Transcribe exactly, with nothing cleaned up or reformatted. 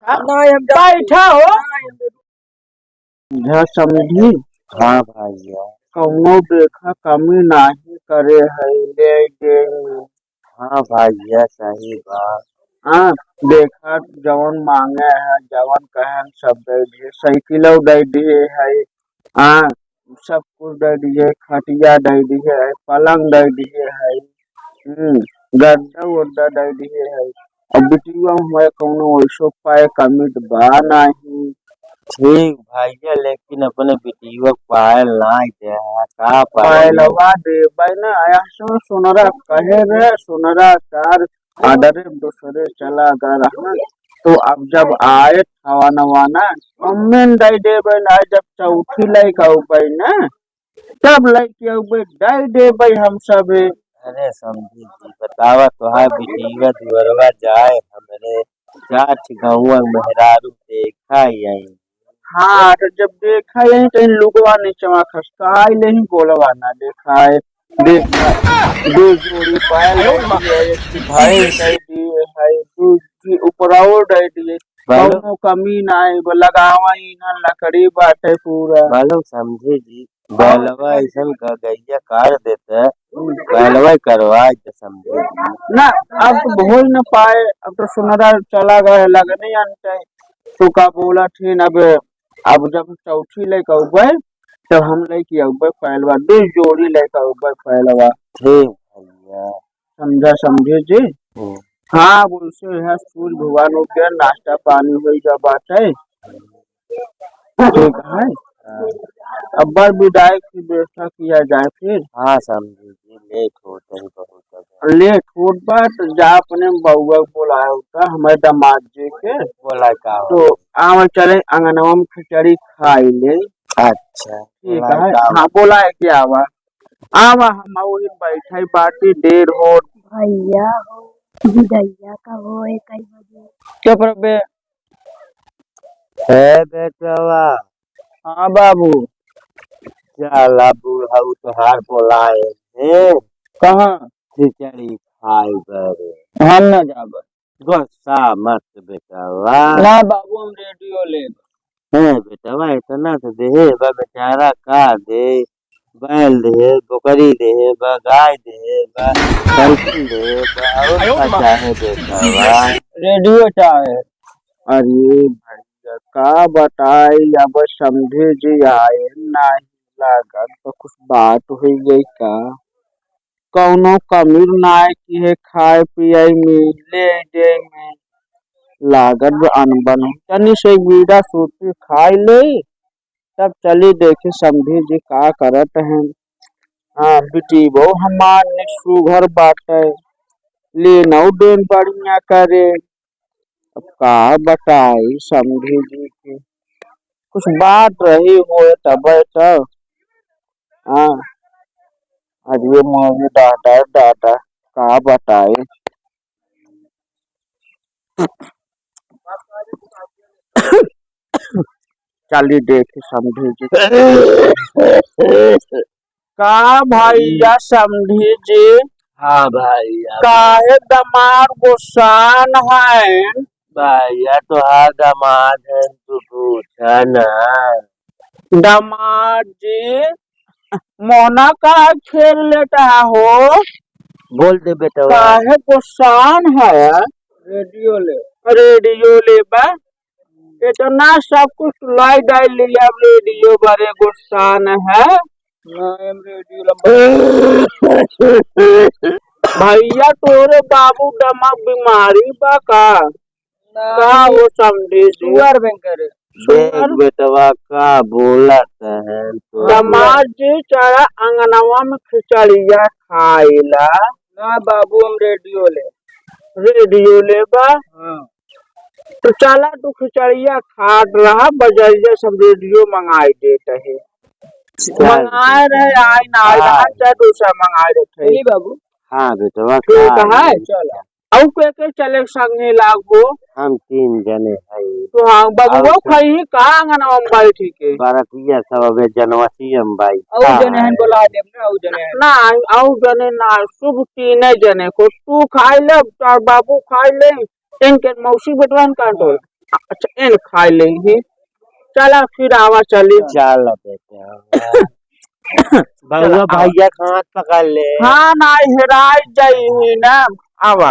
अब नहीं, हम जाते बैठा हो। नहीं, हम जा समधी। हाँ भैया। कौनो देखा कमी नाही करे है ले दे में। हाँ भैया, सही बा। हाँ, देखा जवन मांगे है, जवन कहेन सब दे दिए, साइकिलो दे दिए है, हाँ, सब कुछ दे दिए, खटिया दे दिए है, पलंग दे दिए है, हम्म, गद्दा उद्दा दे दिए है। अब बिटिया हुआ कौनो वैसो पाए कमी त बा नाही। ठीक भैया, लेकिन अपने बिटिया पायल नाही दे, का पायल? पायलवा देबै ना, ऐसो सुनरा कहे रे, सुनरा चार आदरे दूसरे चला गा रहा। तो अब जब आए खावाना वाना, मम्मी न दे देबै ना, जब चौथी लइका उबै ना, तब लइके उबै दे देबै हम सबे। अरे समधी जी, बतावा तोहार बिटिया दुअरवा जाए, हमरे चार ठे गौवा मेहरारू देखा आई। हाँ, तो जब देखा यही तो इन लुगवा नीचवा खसकाई ले ही गोलवा ना देखाए। देखा, दो जोड़ी पायल दे दिए, एक ठे भाई दे दिए, है, दो की उपराओ दे दिए। बालो। कौनो कमी ना है, वो लगावा ही ना, लकड़ी बाटे पूरा। बालो समधी जी, बैलवा ऐसन ग-, गैया काट देते, बैलवा करवा के समझे। ना, अब तो हो ही न पाए, अब तो सुनरा चला गए, लगने अंटे। तो का बोला थीन, अब, अब जब चौथी लेके अउबे, तब हम लेके अउबे पैलवा, दो जोड़ी लेके अउबे पैलवा। ठीक भैया। समझा, समझे जी? हम्म। हाँ, बोलसे है, सूर्य भगवान हो गया, नाश्ता पानी हो गया बात है। ठीक है। हाँ। अब बस विदाई की व्यवस्था किया जाए फिर। हाँ, समझे जी, लेट होत है बहुत ज्यादा। लेट होत बा, तो जा अपने बउआ के बोलाए होता, हमारे दामाद जी के। बोलाए का हो? तो आवा चले, अंगनवा में खिचड़ी खाई ले। अच्छा, ठीक बोलाए है। का हो? हाँ, बोलाए के आवा। आवा, हम वही बैठे बाटी, देर होत। भैया हो, विदैया का हो है कई बजे? चुप रह बे। हे बेटवा। हाँ बाबू। चला बुढ़ऊ तोहार बोलाए हैं। कहाँ? खिचड़ी खाए बरे। हम ना जाबे। गुस्सा मत बेटवा। ना बाबू, हम रेडियो लेब। हे बेटवा, इतना तो देहे बा बेचारा, का दे, बैल देहे, बकरी देहे बा, गाय देहे बा, साइकिल देहे बा, और का चाहे बेटवा? रेडियो चाहे। अरे भैया, का बताई, अब समझे जी आए नाही लागत, तो कुछ बात हुई गई का? कौनो कमी नाय की है खाए पिए में, ले दे में। लागत बा अनबन हो। तनी से बीड़ा सूती खाई ले, तब चली देखी समधी जी का करत हैं। हाँ, बिटियो हमार ने सुघर बाटे, लेनऊ देन बढ़िया करे। अब का बताई समधी जी के, कुछ बात रही होए तबे तो। हाँ, अरे मोरे दादा, दादा, का बताई। चली देखी समधी जी। का भैया समधी जी? हाँ भैया। काहे दमाद गुस्सान हैं? भैया तोहार दमाद हैं, तू पूछा ना। दमाद जी, मोना का खेल लेता हो? बोल दे बेटवा। काहे गुस्सान है? रेडियो ले। रेडियो ले बा। इतना सब कुछ लाई डाल लिया, अब रेडियो बरे गुस्सान है। ना, हम रेडियो लंबा। भैया, तोरे बाबू दमा बीमारी बा का? ना। का हो समझे जी? सुअर भयंकर है। देख सुअर? बेटवा, का बोलत है तो? दमाद जी, चला अंगनवा में खिचड़िया खाइला। ना बाबू, हम रेडियो ले। रेडियो ले बा? हाँ। तो चला तू खिचड़िया खात रहा, बजरिया से हम रेडियो मंगाई देत है। चल मंगाए ठीक है। रहे, आई ना, आई हाँ। ना, चाहे दूसरा मंगाए देत है। चली बाबू। हाँ बेटवा, ठीक है, चल। चला। अउ के के चले संगे लागबो? हम तीन जने हई। तो हाँ, बबुआ अउ सब खई का अंगनवा में बैठी के? बरतिया सब अबे जनवतिया में बाई। अउ हाँ। जने हन बोला देब ना, अउ जने हन। ना, अउ जने ना, शुभ तीने जने को। तू खाई ले, तोर बाबू खाई ले, इनके मौसी बेटवा इनका डोल। अच्छा, एन खाई लेही। चला फिर आवा चली। चल बेटा। बउआ चला, आवा। भैया के हाथ पकड़ ले। हाँ, ना हेराई जाई हुई ना। आवा।